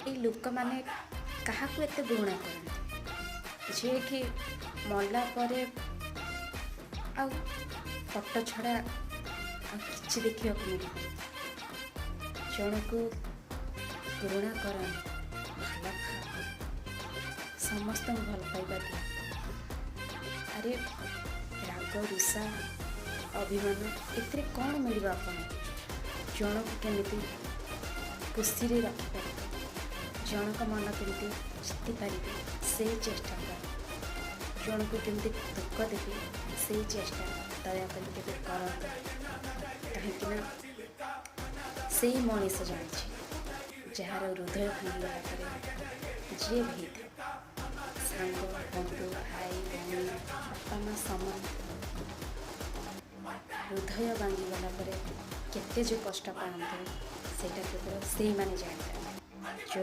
ଏଇ ଲୋକମାନେ କାହାକୁ ଏତେ ଘୃଣା କରନ୍ତି, ଯିଏକି ମଲା ପରେ ଆଉ ଫଟୋ ଛଡ଼ା ଆଉ କିଛି ଦେଖିବାକୁ ମିଳିବନି। ଜଣକୁ ଘୃଣା କରନି, ଭଲ ପାଅ। ସମସ୍ତଙ୍କୁ ଭଲ ପାଇବା ଦିଅ। ଆରେ, ରାଗ, ରୁଷା, ଅଭିମାନ, ଏଥିରେ କ'ଣ ମିଳିବ ଆପଣଙ୍କୁ? ଜଣକୁ କେମିତି ଖୁସିରେ ରଖିପାରିବେ, ଜଣଙ୍କ ମନ କେମିତି ଜିତିପାରିବେ, ସେଇ ଚେଷ୍ଟା କର। ଜଣକୁ କେମିତି ଦୁଃଖ ଦେବେ, ସେଇ ଚେଷ୍ଟା ଦୟାକରି କେବେ କରନ୍ତୁ, କାହିଁକି ନା ସେଇ ମଣିଷ ଜାଣିଛି ଯାହାର ହୃଦୟ ଭାଙ୍ଗିଗଲା ପରେ, ଯିଏ ବି ହେଇଥାଉ, ସାଙ୍ଗ, ବନ୍ଧୁ, ଭାଇ, ଭଉଣୀ, ବାପା ମା, ସମସ୍ତେ ହୃଦୟ ଭାଙ୍ଗିଗଲା ପରେ କେତେ ଯେ କଷ୍ଟ ପାଆନ୍ତି, ସେଇଟା କେବଳ ସେଇମାନେ ଜାଣିଥାନ୍ତି। ଯେଉଁ